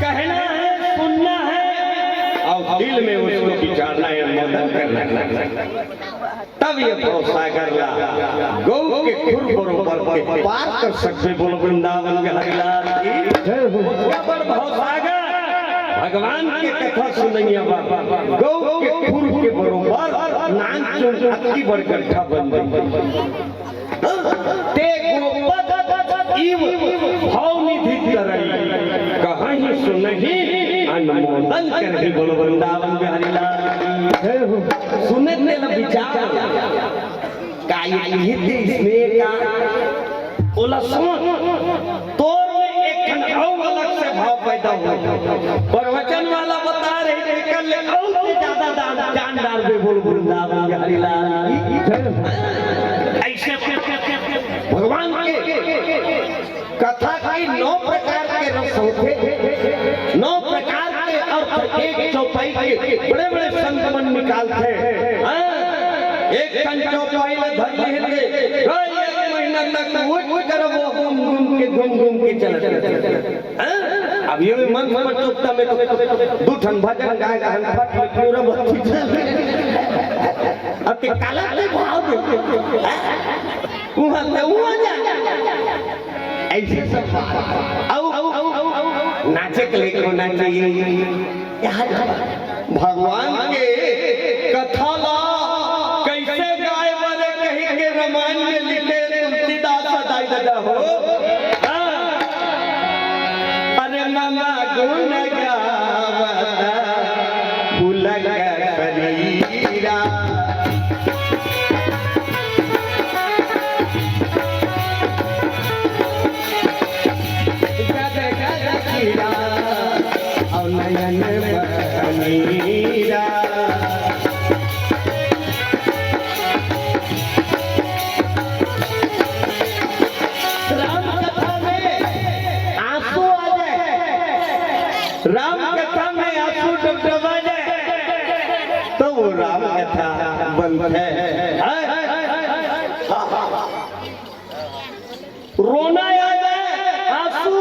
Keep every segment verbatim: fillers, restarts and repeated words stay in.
कहना है, सुनना है और दिल में उसको विचारना है, अनुमोदन करना है। तब ये भवसागर ला गऊ के खुर बरोबर के पार कर सकबे। बोलो वृंदावन बिहारी लाल की। जय हो। ओतका बड़ भवसागर, भगवान के कथा सुनइया बा, गऊ के खुर के बरोबर नानचुन अतकी बड़ गड्ढा बन गई। ते गोपद इव भव निधि तरई, कहहि सुनहि अनुमोदन करहि। बोलो वृंदावन बिहारी लाल की। जय हो। सुने तेला विचार, का ये निहित इसमें का ओला सोच, तोर में एक ठन अउ अलग से भाव पैदा हो। प्रवचन वाला बता रहे, एकर ले अउ से ज्यादा दान, जान डालबे। बोल वृंदावन बिहारी लाल की। ऐसे भगवान के कथा के नौ प्रकार के रस होथे, नौ प्रकार के अर्थ एक चौपाई के बड़े-बड़े संत मन निकालथे। हाँ, एक ठन चौपाई ला धर लेथे, रोज एक महीना तक उठ कर वो घूम घूम के, घूम घूम के चलत रहिथे। हाँ? अब ये भी मंच पर चुपता में तो दू ठन भजन गाए, गाए, फट ले पूरा बत्ती चल। अब के काला के भाव दे। हाँ? उहाँ से उहाँ जा। ऐसे सब बात। अउ, अउ, अउ, अउ, अउ, नाचे के लिए होना चाहिए। यहाँ भगवान के कथा ला कैसे गाए बरे कहि के रामायण में लिखे तुलसीदास दाई दादा हो। हाँ। अरे मम गुण गावत पुलक शरीरा। गद गद गिरा और नयन बहनीरा। राम कथा में आंसू आ जाए, राम कथा में आंसू डबडबा जाए, तो वो राम कथा बनत है। हाँ? रोना आ जाए, आंसू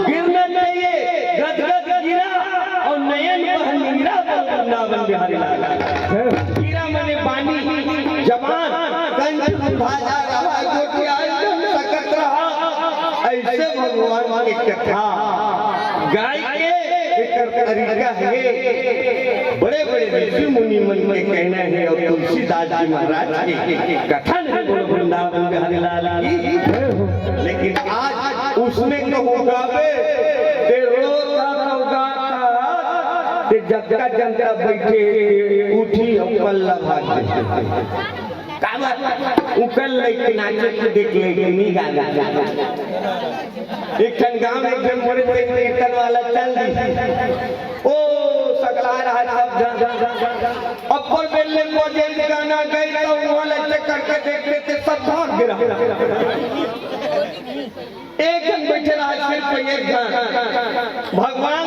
गिरना चाहिए, गदगद गिरा और नयन बह नीरा। बोल वृंदावन बिहारी लाल। गिरा मने पानी, जबान, कंठ रुंधा जा रहा, गोटिया एकदम सकत रहा। ऐसे भगवान के कथा गाय के एकर तरीका है। बड़े बड़े ऋषि मुनि मन के कहना है और तुलसीदास जी महाराज के कथन है। बोलो वृंदावन बिहारी लाल की। लेकिन आज उसमें कहूँ गावे, ते रो था तो गा था, ते जगता जनता बैठे उठी और पल्ला भाग दे। का बात? उकर लइके नाचे के देख ले, नी गाना। एक ठन गांव में एक ठन मोरे से कीर्तन वाला चल दी। ओ सकला रहा सब झन। अब्बर बेल्ले को जे गाना गई तो वहां लइके करके देखते थे, सब भाग गिरा। एक झन बैठे रहा सिर्फ एक झन। भगवान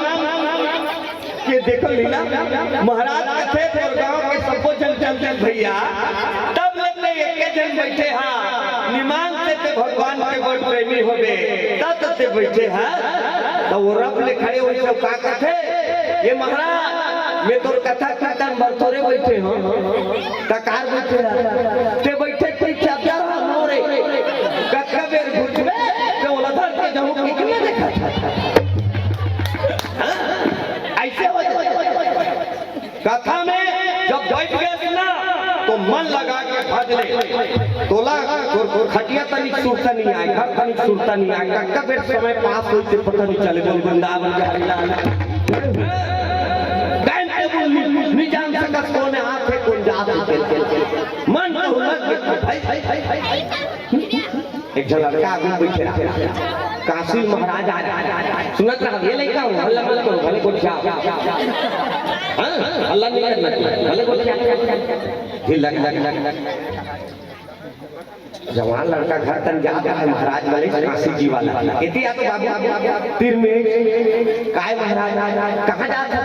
के देखो लीला। महाराज कथे तोर गांव के सबो झन चल दे भैया, तब ले ते एक झन बैठे हा। निमान से ते भगवान के बड़ प्रेमी होबे, तब तो ते बैठे हा। तो वो रब ले खड़े होई सब का कथे, ये महाराज, मैं तोर कथा कीर्तन बर थोरे बैठे हो। त कार बैठे हा। ते बैठे कोई चादर हा मोरे। कतका बेर घुटबे, ते ओला धर के जाहूं, कितना देखा था। हाँ? ऐसे हो जाए। कथा में जब बैठ गए ना, तो मन लगा के भज ले। तोला तोर, तोर खटिया तनिक सुरता नहीं आए, घर तनिक सुरता नहीं आए, कतका बेर समय पास होई ते पता नहीं चले। बोल वृंदावन के हरिलाल। टाइम टेबल नहीं, नहीं जान सकत कौन आथे, कौन जाथे। मन तो लग गया, भाई, भाई, भाई, भाई, भाई। एक झन लड़का आगू बैठे रहा, काशी महाराज आ रहा, सुनत रहा, ये लइका हो, हल्ला मत करो, भले गोठिया। हाँ, हल्ला नहीं करना चाहिए, भले गोठिया। फिर लग, लग, लग, लग। जवान लड़का घर तन जात हे, महाराज बोले, काशी जी वाला। एती आ तो बाबू, तीर में, काय महाराज, कहाँ जात हे?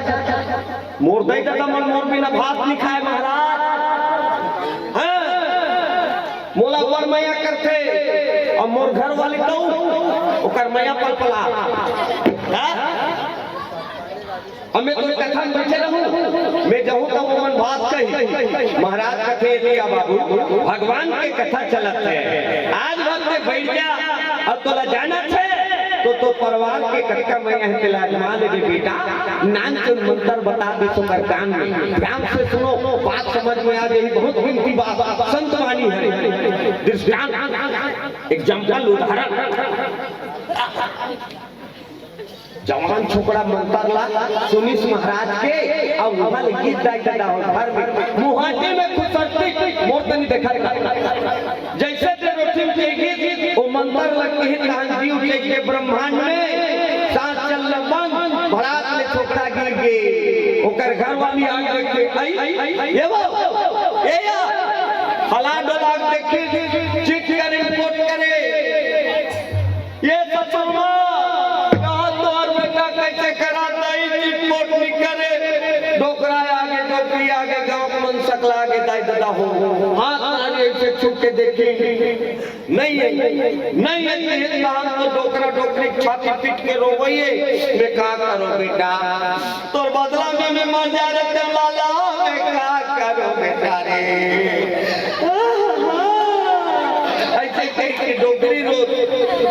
मोर दई ददा मन मोर बिना भात नहीं खाए महाराज। हाँ? मोला ऊपर मया करथे, और मोर घर वाली तो ओकर मया पलपला। हाँ? अब मैं तोर कथा में बइठे रहूं, मैं जाहूं त ओमन बात कही। महाराज कथे, "ए लिया बाबू, भगवान के कथा चलत हे, आज भर ते बइठ जा, अब तोला जाना हे तो तोर परिवार के कतका मया हे तेला अजमा ले रे बेटा।" नानचुन मंतर बता दे ओकर कान में, ध्यान से सुनो, बात समझ में आ जाही, बहुत कीमती बात, संत वाणी हे, दृष्टांत, एग्जाम्पल, उदाहरण। जवान छोकरा मंतर ला सुनिस महाराज के, अउ उहां ले गीत दाई ददा हो घर में, मुहाटी में खुसरती मोर तनी देखत। जइसे ते रोटी में गीत, ओ मंतर ला किहिन तहां जीव के ब्रह्मांड में सांस चलना बंद, भड़ाक ले छोकरा गिर गे। ओकर घरवाली आके देखे, "आई, ये वो, ये या।" हला डोला के देखे, चिट करे, रिपोर्ट करे। ये ससुरमा, कहा तोर बेटा कइसे करा दाई, चिट पोट नइ करे। डोकरा आगे, डोकरी आगे, गांव के मन सकला आगे, दाई ददा हो। हाथ नारी अइसे छुप के देखे, नइ हे, नइ हे, नइ हे, तहां तो डोकरा डोकरी छाती पीट के रोवइए, मैं का करों बेटा? तोर बदला में मैं मर जा रे तें लाला, मैं का करों बेटा रे? अइसे कहि के डोकरी रोथे,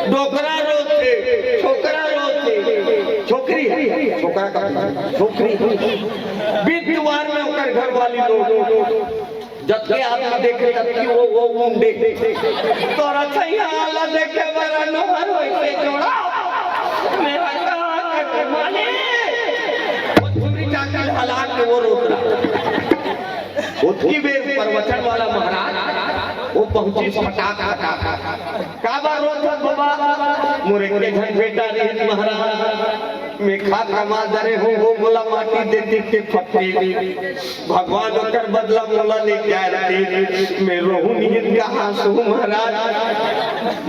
डोकरा रोथे, छोकरा रोथे, छोकरी हे, छोकरा का छोकरी, बीच दुवार में ओकर घरवाली लोग जतके आदमी देखे, ततकी वो, वो मुंडे। तोर अछइया ला देखे बर अनोहर होइसे जोड़ा। मैं हा का करंव मालिक। वो छुरी चांटी हला के वो रोत रहा। ओतकी बेर प्रवचन वाला महाराज, वो पहुंचिस फटाक फटाक। "काबर रोत हस बबा?" "मोर एके झन बेटा रहिस महाराज।" मैं खा कमा डरे हूँ, वो मोला माटी दे दे के फटके। भगवान ओकर बदला मोला ले जाए रहिते, मैं रोहूँ निहित कहाँ सोहूँ महाराज।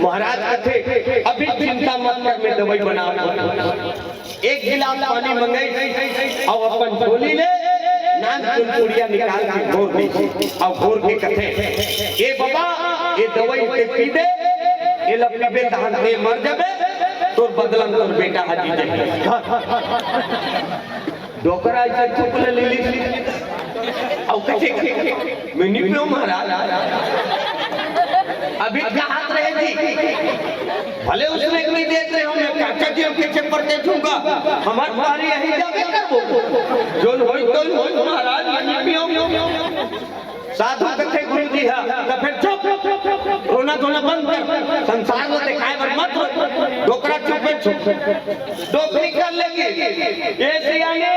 महाराज कथे, "अभी चिंता मत कर, मैं दवाई बना।" एक गिलास पानी मंगाई अउ अपन झोली ले नान चुनपुड़िया निकाल के घोर दे, अउ घोर के कथे, "ए बाबा, ए दवाई ते पी दे, एला पीबे तहन ते मर जाबे।" तोर बदला में तोर बेटा ह जी जाही। डोकरा अइसे थूक ले लीस। अउ कइसे, "मैं नी पीऊँ महाराज।" अभी कहात रहे जी, भले उसने नी देत रहे हो, मैं काचा जी के चक्कर दे दूंगा, हमर पारी यही जाबे करबो। जोन होई तोन होई महाराज, मैं नी पीऊँ। साधु कथे गुरु जी हा, त फेर चुप, रोना धोना बंद कर, संसार ल देखाय बर मत रो, डोकरा चुपे चुप, डोकरी कर लेगी। ए सियाने,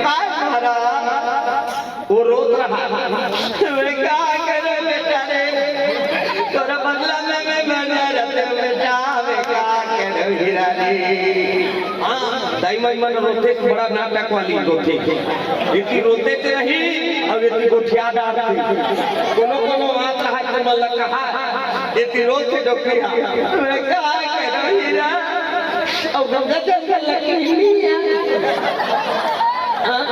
काय महाराज, वो रोत रहा, मैं का करूं बेटा रे, तोरा बदला में मैं मर जाते बेटा, मैं का करूं हीरा रे। हाँ, दाई माई मन रोथे त बड़ा नाटक वाली रोथे। एती रोते ते रही, अउ एती गोठिया डारथे। कोनो कोनो बात रहा त मन लगा, एती रोथे डोकरी हा। मैं का करूं हीरा? अउ गंगा जंगल लगी नहीं है। हाँ?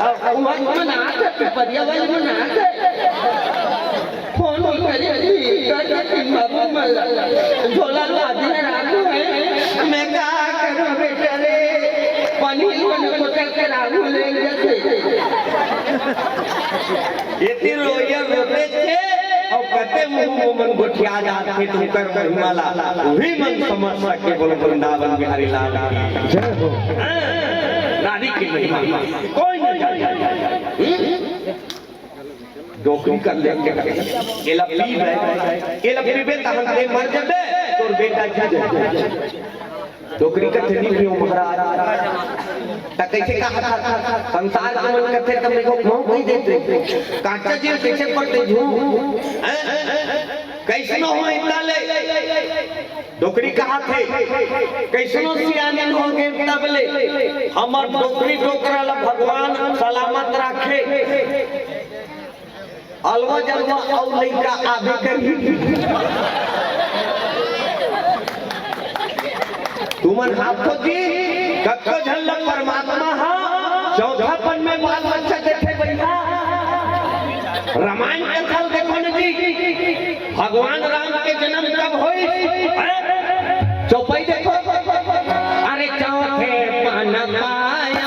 अउ, अउ मन, मन आता, पिपरिया वाली मन आता। फोन उन करी थी, कर के फिर बाबू मल, झोला ला दे राखू है। मैं का करूं बेटा रे, पानी मन को चल के राखू ले जैसे। एती रोइया रोते थे, अउ कते मुंह मन गोठिया जात थे, तुमकर महिमा ला, वही मन समझ सके, बोलो वृंदावन बिहारी लाल की। जय हो। हाँ, रानी की महिमा, कोई नहीं जाने। हम्म? डोकरी कर ले, एला पीबे, एला पीबे तहन ते मर जबे, तोर बेटा जी जाए। डोकरी कथे नी पियो महाराज। त कइसे कहा था? संसार के मन कथे त मेरे को कहूं कहि देते। काचा जी कइसे पड़ते झूठ? हैं? कइसनो हो इतना ले। डोकरी कहा थे, कइसनो सियाने हो गए तब ले। हमर डोकरी डोकरा ला भगवान सलामत राखे। अलवा जलवा अउ लइका आबे करही। तुमन हाथो जी, कतको झन ल परमात्मा ह चौथापन में बाल बच्चा देथे भैया। रामायण कथा ल देखो न जी, भगवान राम के जन्म कब होइस? अरे, चौपाई देखो, अरे चौथे पन पाया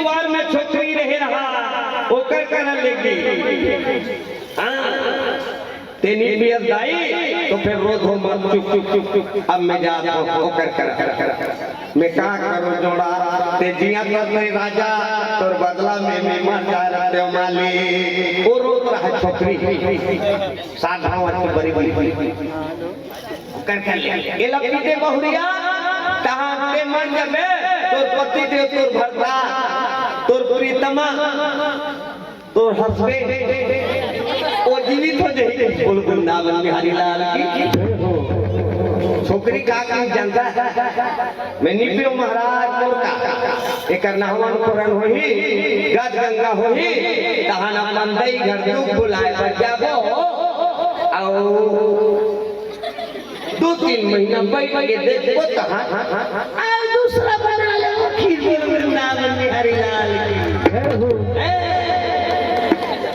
परिवार में छोकरी रहे रहा, ओकर करा लेगी। हाँ, तें नइ पियस दाई, तो फेर रो धो मत, चुप, चुप, चुप, चुप। अब मैं जात हँव, ओकर करा। मैं का करों जोड़ा, तें जियत रहे राजा, तोर बदला में मैं मर जात रहेंव मालिक। वो रोत रहा छोकरी, साधारण बरी बरी। कर कर ले। एला पीते बहुरिया, तहाँ तें मर जबे, तोर पति देव, तोर भरता, तोर प्रीतमा, तोर husband, वो जीवित हो जाही। बोल वृंदावन बिहारी लाल की। छोकरी का की जनता, मैं नइ पियों महाराज, मोर का। एकर नहवन कोरन होही, गद गंगा होही, तहाँ न मंदई घर दुख भुलाए बर जाबो। अउ दू तीन महीना बइठ के देखबो तहाँ, अउ दूसरा बना लेबो, फिर भी वृंदावन बिहारी लाल की। जय हो। ए,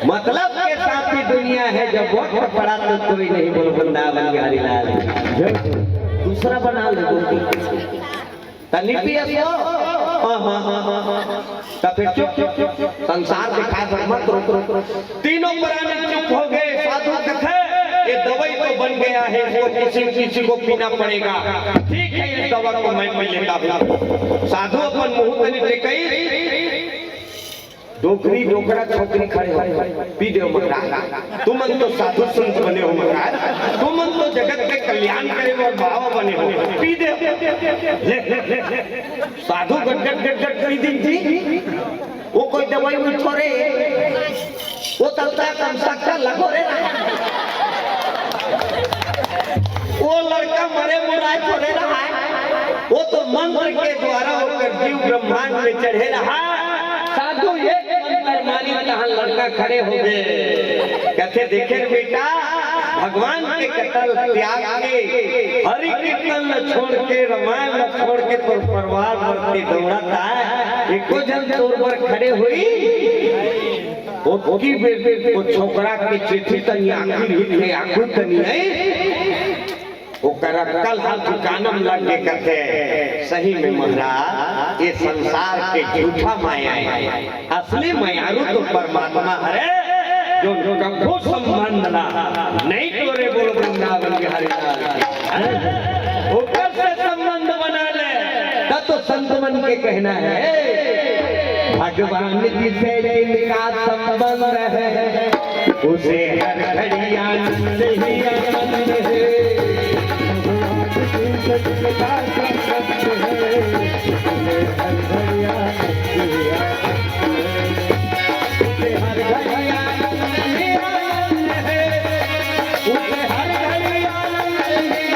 मतलब के साथी दुनिया है, जब वक्त पड़ा तो कोई नहीं, बोल वृंदावन बिहारी लाल की। जय हो। दूसरा बना लेबो। त नइ पियस तो? हाँ, हाँ, हाँ, हाँ, हाँ। त फेर चुप, चुप, चुप, चुप। संसार दिखाए बर मत रोक, रोक, रोक। तीनों प्राणी चुप हो गए। साधु कथे, "ये दवाई तो बन गया है, इसको किसी न किसी को पीना पड़ेगा। ठीक है, इस दवा को मैं पी लेता हूँ।" साधु अपन मुँह तनी टेकइस, डोकरी, डोकरा, छोकरी खड़े हो, पी देव महाराज। तुमन तो साधु संत बने हो महाराज, तुमन तो जगत के कल्याण करे बर बाबा बने हो, पी देव। ले, ले, ले, ले। साधु गट गट गट गट पी दिन जी, वो कोई दवाई में थोरे, वो तलता कम सकता लगो रे। वो लड़का मरे मुराए थोरे रहा है, वो तो मंत्र के द्वारा ओकर जीव ब्रह्मांड में चढ़े रहा। साधु एक मंत्र मारी, तहाँ लड़का खड़े हो गए। कथे, "देखे रे बेटा, भगवान के कथन त्याग के, हरि कीर्तन ल छोड़ के, रामायण ल छोड़ के तोर परिवार बर ते दौड़त हे, एको झन तोर बर खड़े होही?" ओतकी बेर वो छोकरा के चेती तनी आँखी रहिथे, आँखी तनी हे, ओकर अक्कल ह दुकान म लग गे कथे। सही में महाराज, ये संसार के झूठा माया हे, असली मयारू तो परमात्मा हरे, जो कभू संबंध ला नइ टोरे। बोलो वृंदावन बिहारी लाल की। ओकर से संबंध बना ले, त तो संत मन के कहना है, भगवान जी से जिनका संबंध है, उसे हर घड़ी आनंद ही आनंद है। भगवान जी से जिनका संबंध है, उसे हर घड़ी आनंद ही आनंद है। उसे हर घड़ी आनंद ही आनंद है।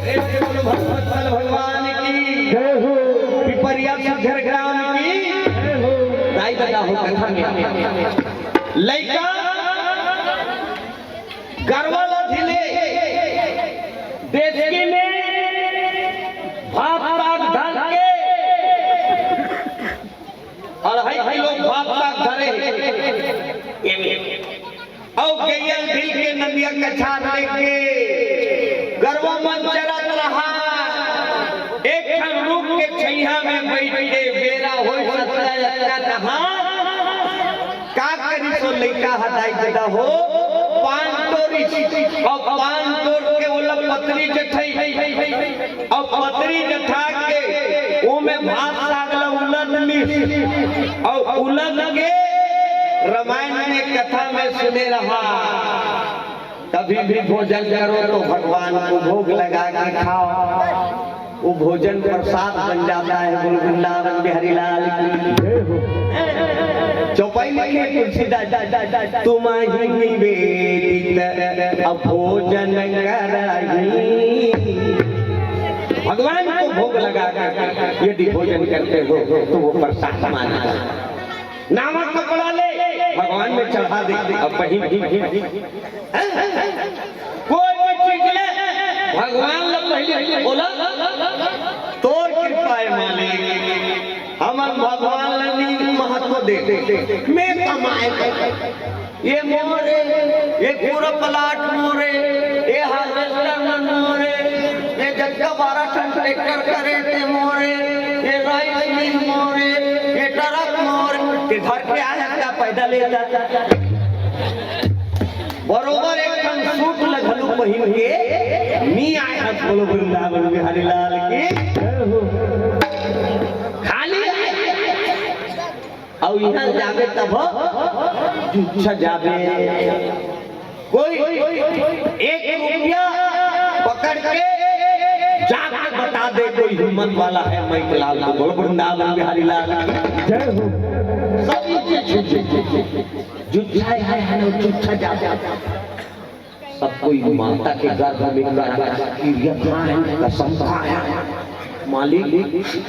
प्रेम से बोलो भगवत बल भगवान की। जय हो। पिपरिया सुघर ग्राम की। जय हो। दाई ददा हो कथा में। लइका गरवा ल धिले, डेचकी में भात ताक धर के, अढ़ाई किलो भात ताक धरे। अउ गइया ल धिल के नदिया कछार लेके गरवा मन चरत रहा। एक ठन रूख के छइहां में बइठ के बेरा होइस अतका, अतका तहां का करिस ओ लइका ह दाई ददा हो, पान टोरिस, अउ पान टोर के ओला पतरी जठई, अउ पतरी जठा के ओमे भात साग ल उलद लिस, अउ उलद के रामायण में, कथा में सुने रहा, कभी भी भोजन करो तो भगवान को भोग लगा के खाओ। वो भोजन प्रसाद बन जाता है। बोल वृंदावन बिहारी लाल की। चौपाई लिखे तुलसीदास, तुम ही निवेदित अब भोजन करही। भगवान को भोग लगा कर यदि भोजन करते हो तो वो प्रसाद माना जाता है। नवा कपड़ा ले, भगवान में चढ़ा दे, अब पहन। कोई भी चीज ले, भगवान ला पहले बोला, तोर कृपा है मालिक, हमन भगवान ला नी महत्व दे, मैं कमाए, ये मोरे, ये पूरा प्लाट मोरे, ये हार्वेस्टर मन मोरे, ये जगह बारह टन ट्रैक्टर करे ते मोरे, ये राइस मिल मोरे, ये ट्रक मोरे, ते घर के आए हत्या पैदल लेता। बरोबर एक ठन सूट ल घलू पहिन के नी आए हस। बोलो वृंदावन बिहारी लाल की। खाली आए। अउ इहाँ जाबे तब जुच्छा जाबे। कोई एक रुपया पकड़ के जाके बता दे, कोई हिम्मत वाला है, मैं लाल को। बोलो वृंदावन बिहारी लाल की। जय हो। सब इनके छुच्छे, जुच्छा है, है ना, जुच्छा जा, जा, जा। सब कोई माता के गर्भ में करा, किरिया खाए, कसम खाए। मालिक,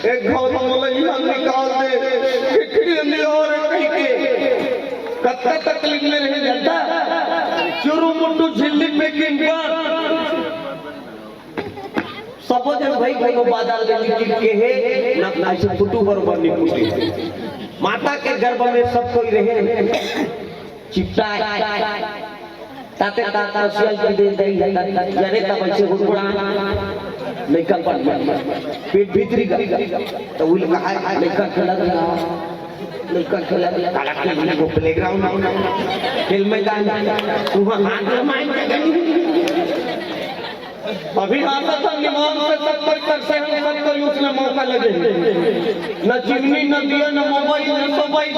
एक घाव मोला इहाँ निकाल दे, खिड़की अंदर और कहीं के। कत्ता तकलीफ में रहे जनता, चुरू मुट्टू झिल्ली पे किन पर। सबो जन भाई कोनो बादल में लिपट के हे, न ऐसे फुटू बरोबर नहीं फुटे। माता के गर्भ में सब कोई रहे, चिपटा है। ताते ताता सियल की दे दे, यारे तब ऐसे हुड़कुड़ा, लइका पर पेट भीतरी का, तो वो कहा है, लइका खेला गया, लइका खेला गया, काला खेल वो प्लेग्राउंड, खेल मैदान, वहाँ हाथ लमाए के गली। अभी आता था निमान से सब पर कर से हम सब पर उसने मौका लगे। न चिमनी, न दिया, न मोबाइल, न सोबाइल,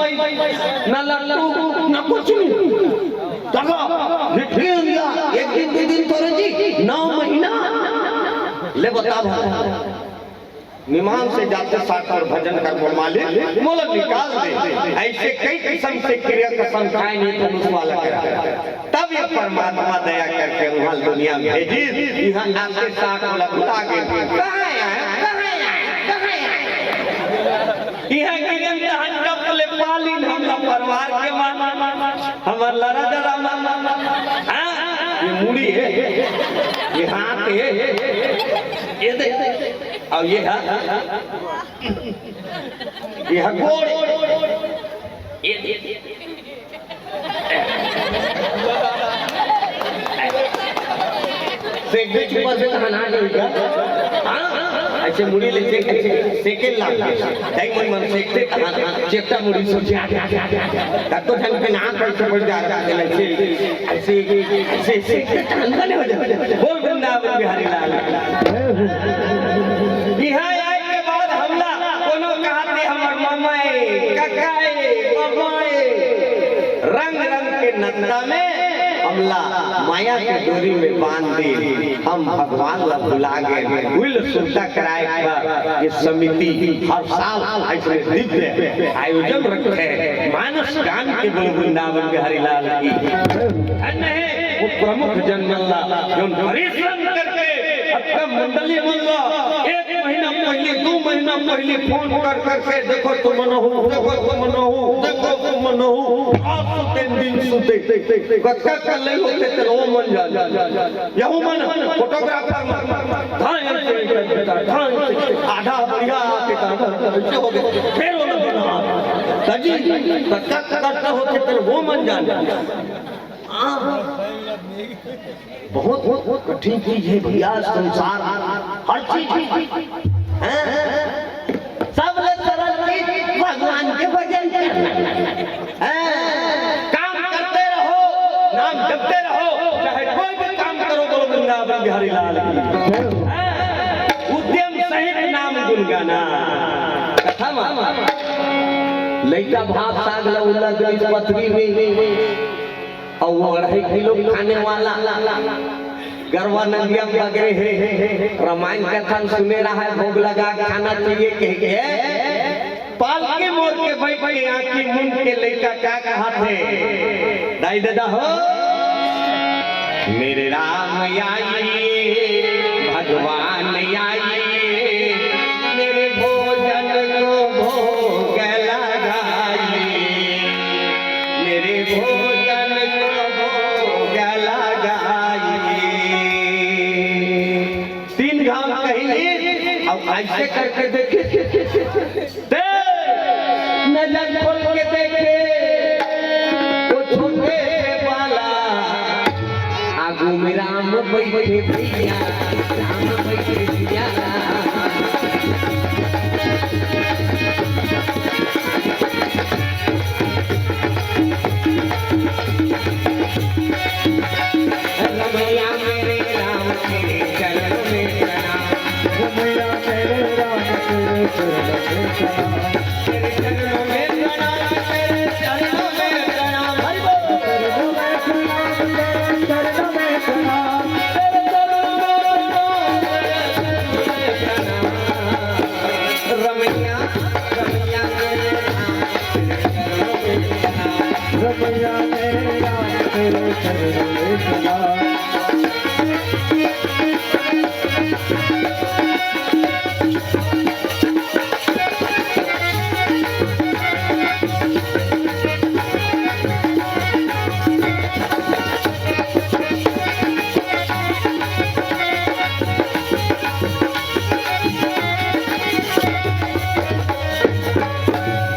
न लट्टू, न कुछ नहीं। तब निठिया, एक दिन, दो दिन तोरे जी, नौ महीना। ले बता भाई। निमान से जाते साथ और भजन कर बोल मालिक, मोला निकाल दे। ऐसे कई किस्म से क्रिया कसम खाए नहीं तो मुसवा लगे। तब ये परमात्मा दया करके वहाँ दुनिया में भेजी, यहाँ आते साथ बोला भुला गए। कहाँ आए? कहाँ आए? कहाँ आए? यहाँ गिरन तहन टप ले पालिन हमला परिवार के मान, हमर लरा जरा मान। हाँ, ये मुड़ी है, ये हाथ है, ये दे, और ये हाथ, ये हाथ गोड़, ये दे। सेक दे चुपा से तहन आ जाएगा। हाँ, ऐसे मुड़ी ले सेक, ऐसे सेकंड लाग गया। दाई मन मन सेक दे तहन, चेपटा मुड़ी सोचे आ गया। तब तो ढंग के नाक पर से बढ़ जा रहा है, ऐसे, ऐसे, ऐसे सेक दे तहन बने हो जाए। बोल वृंदावन बिहारी लाल। यहाँ आए के बाद हमला कोनो कहते हमर ममाए, ककाए, ममाए, रंग रंग के नत्ता में हमला माया के डोरी में बांध दी। हम भगवान ला भुला गए। उइल सुरता कराए का ये समिति हर साल ऐसे दिव्य आयोजन रखे। मानस गान के बोल वृंदावन बिहारी लाल की। धन्य है वो प्रमुख जन मन ला, जोन परिश्रम करके अतका मंडली मन ला एक महीना पहली, दो महीना पहली फोन कर करके, "देखो तुमन हो, देखो तुमन हो, देखो तुमन हो।" रात सुते, दिन सुते, कतका कल्ले होते ते वो मन जान। यहू मन फोटोग्राफर मन, धाए से कर देता, धाए से आधा बढ़िया आके था, ऐसे हो गए। फिर वो लोग ना, "सर जी, कतका कष्ट होते ते वो मन जान।" हाँ। बहुत, बहुत कठिन चीज है भैया, संसार, हर चीज। हैं? सबले सरल चीज भगवान के भजन करना। हैं? काम करते रहो, नाम जपते रहो, चाहे कोई भी काम करो, बोलो वृंदावन बिहारी लाल की। हैं? उद्यम सहित नाम गुण गाना। कथा मा दइता भात साग ल उल्ला गइस पथरी में, अउ वो अढ़ाई किलो खाने वाला गरवा नंदिया बगरे हे। रामायण कथा सुने रहा है, भोग लगा खाना चाहिए कह के, पाल के मोर के बैठ के आँखी मूंद के लइका का कहा थे, दाई ददा हो, मेरे राम आइए, भगवान आइए, मेरे भोजन को भोग लगाइए, मेरे भोजन को भोग लगाइए। तीन घाव कहिली, अब ऐसे करके देखिए। दे, नजर खोल के देखे, वो छोटे से बाला, आगू में राम बैठे भैया, राम बैठे भैया। रमैया मेरे राम तेरे चरणों में प्रणाम। रमैया मेरे राम तेरे चरणों में प्रणाम। तेरे चरणों में प्रणाम, तेरे चरणों में प्रणाम। हरि बोल। चरणों में प्रणाम, तेरे चरणों में प्रणाम। तेरे चरणों में प्रणाम, तेरे चरणों में प्रणाम। रमैया, रमैया मेरे राम तेरे चरणों में प्रणाम। रमैया मेरे राम तेरे चरणों में प्रणाम।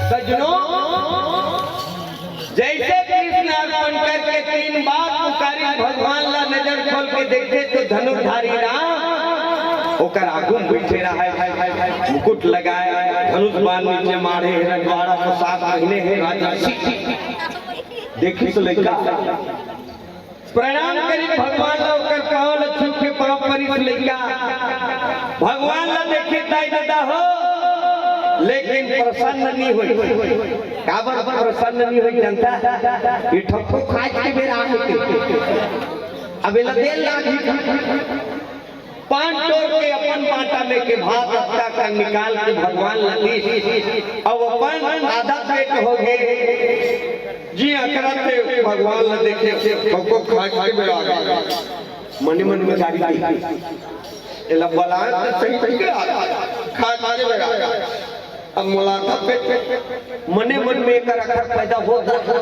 सजनों, जैसे कृष्ण अर्पण करके तीन बार पुकारी भगवान ला, नजर खोल के देखे तो धनुर्धारी राम ओकर आगू में बैठे रहा है, मुकुट लगाए, धनुष बाण नीचे मारे, रजवाड़ा पोशाक पहने हैं राजर्षि। देखी तो लइका प्रणाम करी भगवान ला, ओकर पाँव ला छू के पाँव परिस लइका। भगवान ला देखे ताई ददा हो, लेकिन प्रसन्न नहीं होई। काबर प्रसन्न नहीं होई जानता? ये ठप्पो खाए के बेरा आहे के। अब एला देर लागी। पान तोड़ के अपन बांटा में के भात अतका कन निकाल के भगवान ला दीस। अब अपन आधा पेट हो गे। जी अकरत हे भगवान ला देखे, सबको खा के बेरा आ गया। मने मन में गारी दी। एला बलान तो सही सही के आ गया। खा के बेरा आ गया। अब मोला था पेट, मने मन में एकर अखर पैदा होत रहा।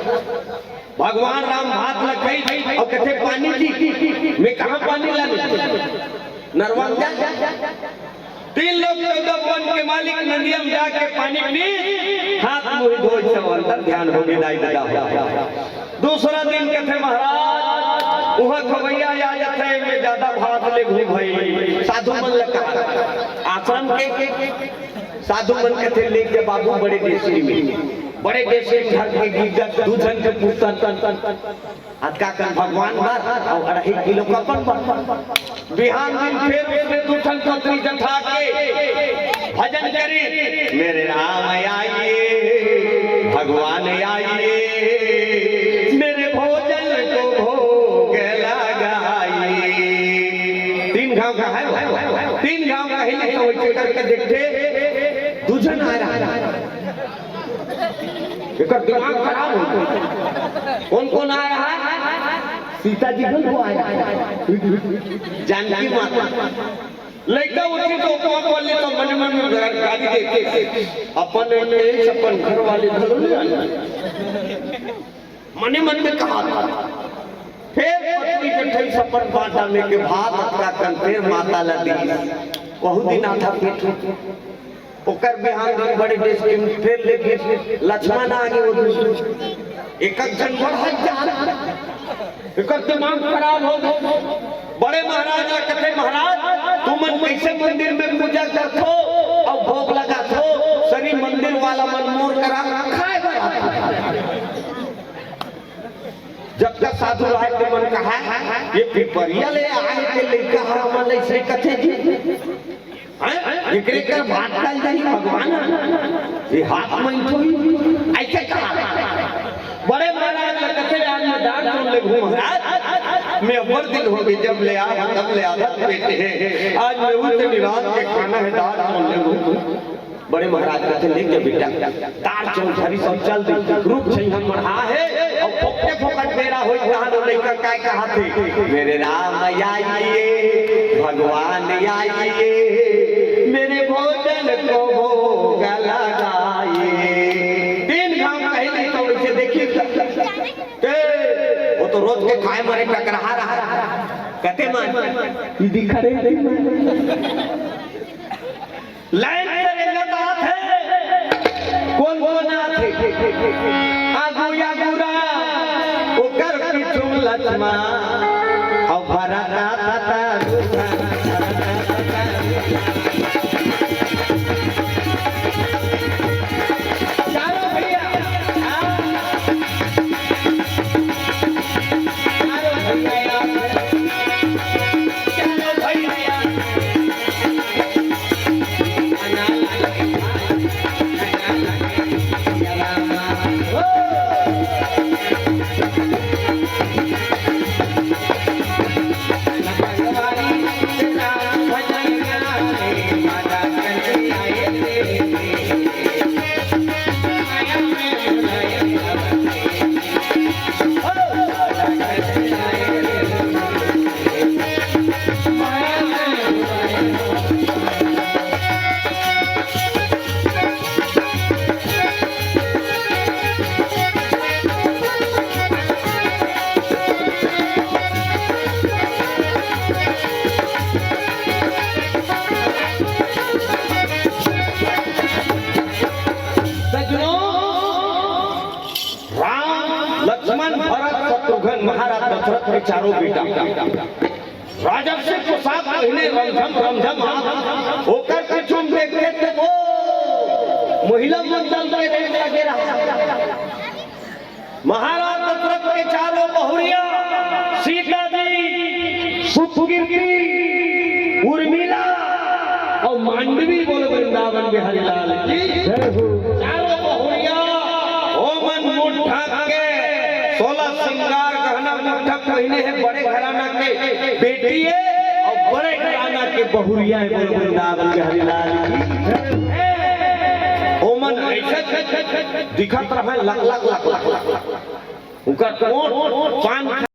भगवान राम भात ला खाई अउ कथे, "पानी जी, मैं कहाँ पानी लाने?" नरवा जा। तीन लोग चौदह वन के मालिक नदिया में जाके पानी पी, हाथ मुंह धोए से अंतर ध्यान हो गे, दाई ददा हो। दूसरा दिन कथे, "महाराज, उहाँ खवैया आ जाथे, मैं ज्यादा भात ले घूम भाई।" साधु मन लगा आश्रम के साधु मन कथे, "लेके बाबू बड़े डेसरी में, बड़े डेसरी में धर के गिर जा, दू झन के पुस्तन तन तन तन।" अतका कन भगवान बर अउ अढ़ाई किलो का अपन बर। बिहान दिन फिर उसने दू ठन पत्री जठा के भजन करी, "मेरे राम आइए, भगवान आइए, मेरे भोजन को भोग लगाइए।" तीन घाव का है वो। तीन घाव का ही नहीं तो वैसे करके देखते, दू झन आ रहा है। एकर दिमाग खराब हो गया। कौन कौन आया है? सीता जी घलो आया है। जानकी माता। लइका उठी तो ओकरा बोली तो मने मन में गारी देके अपन एक अपन घर वाले घलो ले आया। मने मन में कहा था। फिर पत्नी जठई सपन बांटा में के भात अतका कन फिर माता ला दी। वहू दिन आधा पेट हो। ओकर बिहान दिन बड़े डेसरी में फिर लेके लक्ष्मण आ गे। वो दूसरे एक एक झन बढ़त जा। एकर दिमाग खराब हो गए। बड़े महाराज ला कथे, "महाराज, तुमन कैसे मंदिर में पूजा करथो अउ भोग लगाथो, सरी मंदिर वाला मन मोर करा खाए बर आथे।" जब तक साधु राय के मन कहा, "ये पिपरिया ले आए के लइका ह, हमन ले ऐसे कथे जी।" हैं? एकरे कर भात खाई जाही भगवान। ये हाथ में तो ही। आई बड़े महाराज ल कथे, आज मैं दार चोर लेगहूं महाराज, मैं अब्बड़ दिन होगे जब ले आय हंव तब ले आधा पेट हे, आज मैं उठ निरांत के खाना हे दार चोर लेगहूं। बड़े महाराज कथे, "ले जा बेटा, दार चोर धरिस हंव, चल दे, रुख छइहां मढ़ा हे, अउ फोकटे फोकट बेरा होही, कहां ले लइका काय कहाथे, मेरे राम आइए, भगवान आइए, मेरे भोजन को भोग लगाइए।" तीन घांव कहि दिही त वइसे देखही, ए, वो तो रोज के खाय मरे टकराहा रहा, कते मन, ई दिखा रे, लाइन से रेंगत आत हे। कोन कोन आत हे? आगू आगू राम, ओकर पीछू लक्ष्मण, अउ भरत आता। चारों भैया, चारों भैया, चारों भैया। सज्जनों, राम, लक्ष्मण, भरत, शत्रुघ्न, महाराज दशरथ के चारों बेटा। राजर्षि पोशाक पहिने रमझम रमझम हाथ, ओकर पीछू में देखे त वो महिला मन दल में रेंग लगे रहा। महाराज दशरथ के चारों बहुरिया, सीता जी, सुकीर्ति, उर्मिला अउ मांडवी, बोल वृंदावन बिहारी लाल की जय हो। चारों बहुरिया, ओमन मुठ ढांक के सोलह सिंगार गहना मुठ ढांक पहिने हे, बड़े घराना के बेटी हे अउ बड़े घराना के बहुरिया हे, बोल वृंदावन बिहारी लाल की जय। ओमन अइसे दिखत रहे, लक लक लक लक लक। उनकर कोट पान